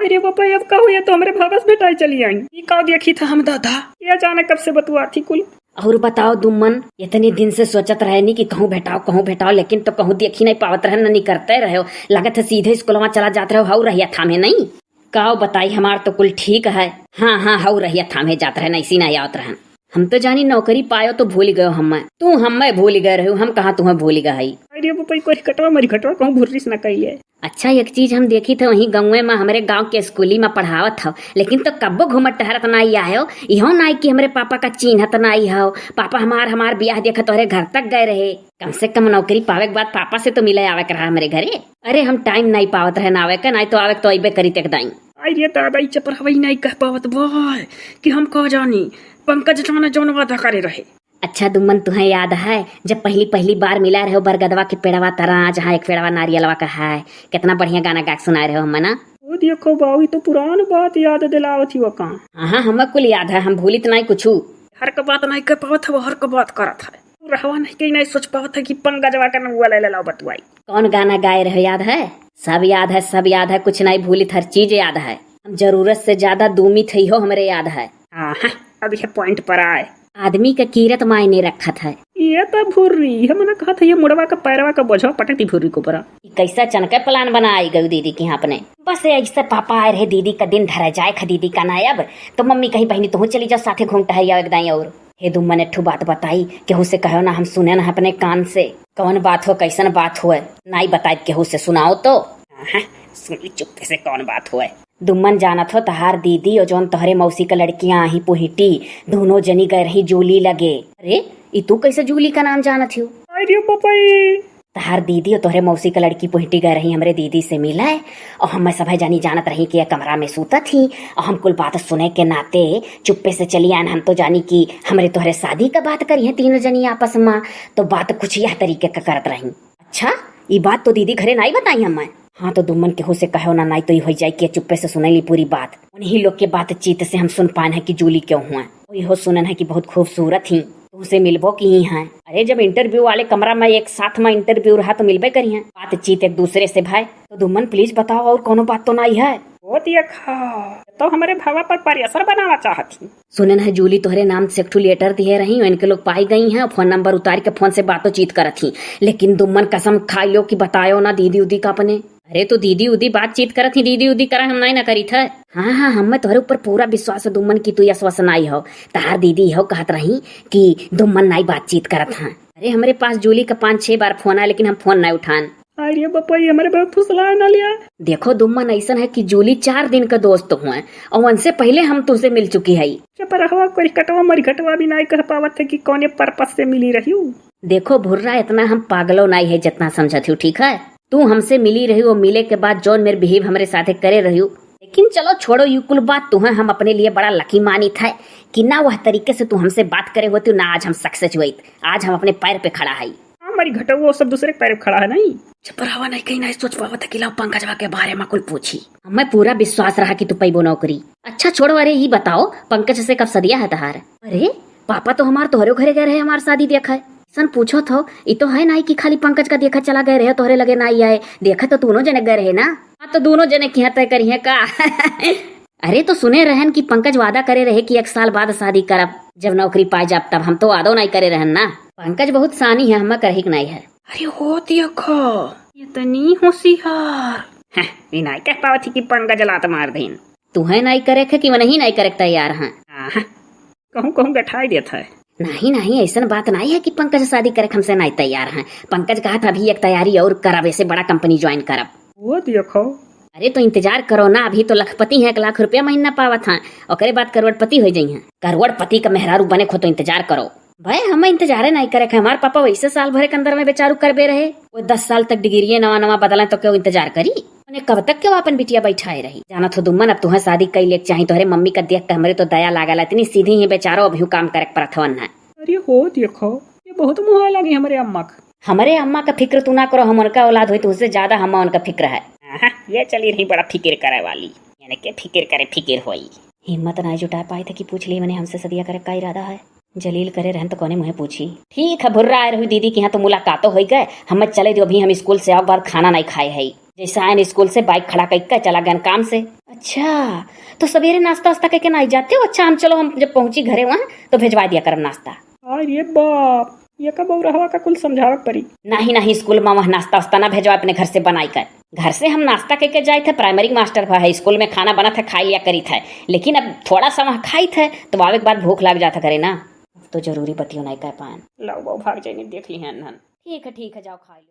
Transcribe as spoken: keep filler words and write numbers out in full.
अरे बापा, अब का हुआ, तो हमरे भावस भेटाए चली आई। ई का देखी था हम दादा, ये जाने कब से बतुआ थी कुल। और बताओ दुम्मन, इतने दिन से सोचत रहे नी कि कहूँ भेटाओ, कहूँ भेटाओ, लेकिन तो कहूँ देखी नहीं पावत रहे, न निकरते रहे हो। लगत है सीधे स्कूलवा चला जात रहे हो, हऊ रहिया थामे नहीं। काव बताई, हमार तो कुल ठीक है। हाँ, हाँ, हऊ रहिया थामे जात रहे, ऐसी नहीं आवत रहन। हम तो जानी नौकरी पायो तो भूल गयो हमें। तू हमें भूल गए रहे हो, हम कहाँ तुम्हें भूल गए हई। अरे बापा, कोई कटवा मरी घटवा कहूँ भुर्रिस न कहिए। अच्छा, एक चीज हम देखी थे वहीं गाँवे में, हमरे गाँव के स्कूली में पढ़ावत हो, लेकिन तो कब्बो घूमत टहरत नाई आयो। इहो नाई कि हमरे पापा का चीन्हत नाई हो। पापा हमार, हमार बियाह देखत तोहरे घर तक गए रहे। कम से कम नौकरी पावे के बाद पापा से तो मिले आवे के रहा हमरे घरे। अरे, हम टाइम नाई पावत रहे ना आवे के, नाई तो आवे के तो अइबे करी तेक दाई। आई रे दादा, ई चपरावा ई नाई कह पावत बा कि हम का जानी, पंकज जाने जौन वादा करे रहे। अच्छा दुम्मन, तुहें याद है जब पहली पहली बार मिला रहे हो बरगदवा के पेड़वा तरा, जहाँ एक पेड़वा नारियलवा का है, कितना बढ़िया गाना गा के सुनाए रहे हो हमें ना। ओ देखो बाऊ, ई तो पुरान बात याद दिलावत ही वो का। हाँ, हाँ, हमें कुल याद है, हम भूलित नाई कुछू। हर का बात नाई कह पावत है, वो हर का बात करत है। तू रहवा नहीं कहीं नहीं सोच पावत है कि पंकजवा का नौवा ले ले लाओ बतुआई। कौन गाना गाए रहे याद है? सब याद है, सब याद है, कुछ नहीं भूलित, हर चीज याद है। हम जरूरत से ज्यादा दूमित ही हो, हमरे याद है। हाँ, हाँ, अब ये पॉइंट पर आए। आदमी का कीरत मायने रखत है। ये तो भुर्री, हम ना कहत है, ये मुड़वा का पैरवा का बोझवा पटक दी भुर्री के ऊपर। ई कैसा चनके प्लान बना आई गई दीदी के यहाँ अपने। बस ऐसे पापा आए रहे दीदी का दिन धरा जाए खा दीदी का नायब, तो मम्मी कही, "बहिनी, तुहू चली जाओ साथे घूम टहर आओ एक दाई और।" हे दुम्मन, एक ठो बात बताई, केहू से कहो ना, हम सुने ना अपने कान से। कौन बात हो, कैसन बात हुए? नाई बताई केहू से, सुनाओ तो। हाँ, सुनी चुप्पे से कौन बात हुए। दुम्मन जानत हो, तहार दीदी और जौन तोहरे मौसी का लड़कियां आही पुहिटी, दोनों जनी गए रही जूली लगे। अरे, ई तू कैसे जूली का नाम जानत हो? अरे बापा रे। तहार दीदी और तोहरे मौसी का लड़की पुहिटी गए रही हमरे दीदी से मिले, और हम सभे जानी जानत रही कि ये कमरा में सूतत ही, और हम कुल बात सुने के नाते चुप्पे से चली आन। हम तो जानी कि हमरे तोहरे शादी का बात करी है तीनों जनी आपस में, तो बात कुछ यह तरीके का करत रही। अच्छा, ई बात तो दीदी घरे नाई बताई हमें। हाँ, तो दुम्मन केहू से कहो ना, नाई तो ई हो जाए कि चुप्पे से सुने ली पूरी बात। उन्हीं लोग के बातचीत से हम सुन पान है कि जूली क्यों हुआ। इहो सुनन है कि बहुत खूबसूरत ही, तुमसे मिलबो की ही हैं। अरे, जब इंटरव्यू वाले कमरा में एक साथ में इंटरव्यू रहा तो मिलबे करी हैं, बातचीत एक दूसरे से भाई। तो दुम्मन, प्लीज बताओ, और कोनो बात तो नाई है? वो देखा, तो हमरे भावा पर प्रेशर बनावा चाहत ही। सुनन है जूली तोहरे नाम से एक ठो लेटर दिए रही, इनके लोग पाई गई हैं, फोन नंबर उतार के फोन से बातों चीत करत ही। लेकिन दुम्मन कसम खाई लो कि बतायो ना दीदी उदी का अपने। अरे, तू दीदी उदी बातचीत करत ही, दीदी उदी करा हम नाई ना करी थे। हाँ, हाँ, हमें तोहरे ऊपर पूरा विश्वास है दुम्मन की तू यस वस नाई हो। तहार दीदी हो कहत रही कि दुम्मन नाई बातचीत करत हैं। अरे, हमरे पास जूली का पाँच छह बार फोन आया, लेकिन हम फोन नाई उठान। अरे बापा, ये हमरे बहुत फुसला ना लिया। देखो दुम्मन, ऐसन है कि जूली चार दिन का दोस्त हुए और उनसे पहले हम तुमसे मिल चुकी है। चपरहवा, कोई कटवा मरी घटवा भी नाई कह पावत है कि कौने पर्पस से मिली रही हूँ। देखो भुर्रा, इतना हम पागलो नाई है जितना समझत हूँ, ठीक है? तू हमसे मिली रही, वो मिले के बाद जौन मेरे बिहेव हमरे साथे करे रही हो। लेकिन चलो छोड़ो, यू कुल बात, तुहें हम अपने लिए बड़ा लकी मानित है कि ना वह तरीके से तू हमसे बात करे होती, ना आज हम सक्सेस हुई, आज हम अपने पैर पे खड़ा है। हाँ, मरी घटो, वो सब दूसरे पैर पे खड़ा है नहीं। चपरावा नहीं कहीं नहीं सोच पावत है कि लाओ पंकजवा के बारे में कुल पूछी। हमें पूरा विश्वास रहा कि तू पैबो नौकरी। अच्छा छोड़ो, अरे ये बताओ, पंकज से कब सदिया है तहार? अरे, पापा तो हमार तोहरे घरे गए रहे हमार शादी देखा है। सन पूछो थो, ई तो है नाई कि खाली पंकज का देखा चला गए रहे, तोहरे लगे नाई आए। देखा तो दोनों जने गए रहे ना। हाँ, तो दोनों जने किहाँ तय करी है का? अरे, तो सुने रहन कि पंकज वादा करे रहे कि एक साल बाद शादी करब, जब नौकरी पाए जाब तब। हम तो वादो नाई करे रहन ना। पंकज बहुत सानी है, हमें करही के नाई है। अरे हो देखो, इतनी होशियार। हैं, ई नाई कह पावत ही कि पंकज लात मार देन। तुहें नाई करे खे कि वनही नाई करे के तैयार हैं? आहा, कहूँ कहूँ गठाई देत है। नहीं, नहीं, ऐसन बात नाई है कि पंकज शादी करे के हमसे नाई तैयार हैं। पंकज कहा था अभी एक तैयारी और करब, ऐसे बड़ा कंपनी ज्वाइन करब। वो देखो। अरे तो इंतजार करो ना, अभी तो लखपति हैं, एक लाख रुपया महीना पावत हैं, ओकरे बाद करोड़पति हो जाई हैं। करोड़पति का मेहरारू बने खो तो इंतजार करो। भाई, हमें इंतजारे नाई करे के, हमार पापा वैसे साल भरे के अंदर में बेचारू करबे रहे। वो दस साल तक डिग्रिये नवा नवा बदलें तो क्यों इंतजार करी? उन्हें कब तक क्यों अपन बिटिया बैठाए रही? जानत हो दुम्मन, अब तुहें शादी कई लेक चाही, तोहरे मम्मी का देख के हमरे तो दया लागल, इतनी सीधी ही बेचारो अभियो काम करे के परत हवन ना। अरे हो देखो, ये बहुत मुहा लगी हमरे अम्मा का। हमरे अम्मा का फिक्र तू ना करो, हम उनका औलाद होई तो उससे ज्यादा हम उनका फिक्र है। आहा, ये चली रही बड़ा फिक्र करे वाली, यानी के फिक्र करे फिक्र होई। हिम्मत ना जुटा पाए थे कि पूछ ली मैंने हमसे सदिया करे का इरादा है। जलील करे रहन तो कौने मुँहे पूछी। ठीक है, भुर्रा आए रही दीदी के यहाँ तो मुलाकातो होई गए। हम चले दियो, अभी हम स्कूल से आओ बाद खाना नहीं खाए है। जैसे आयन स्कूल से, बाइक खड़ा कइके चला गयन काम से। अच्छा, तो सवेरे नाश्ता वास्ता कइके नाहीं जाते हो? अच्छा, हम, चलो, हम जब पहुँची घरे वहाँ तो भेजवा दिया करब नाश्ता। अरे बाप, ये का बउरहवा का कुल समझावे के परी। नाहीं, नाहीं, स्कूल मा वहाँ नाश्ता वास्ता ना भेजवा, अपने घर से बनाई कर। घर से हम नाश्ता कइके जाइत है, प्राइमरी मास्टर भा है, स्कूल में खाना बनत है, खाई लिया करित है, लेकिन अब थोड़ा सा वहाँ खाइत है तो आवे के बाद भूख लाग जात है घरे ना। अब तो जरूरी बतियो नाहीं कह पाएन। लाओ बाबू, भाग जाइने, देख लिहे अनहन। ठीक है, ठीक है, जाओ खा लो।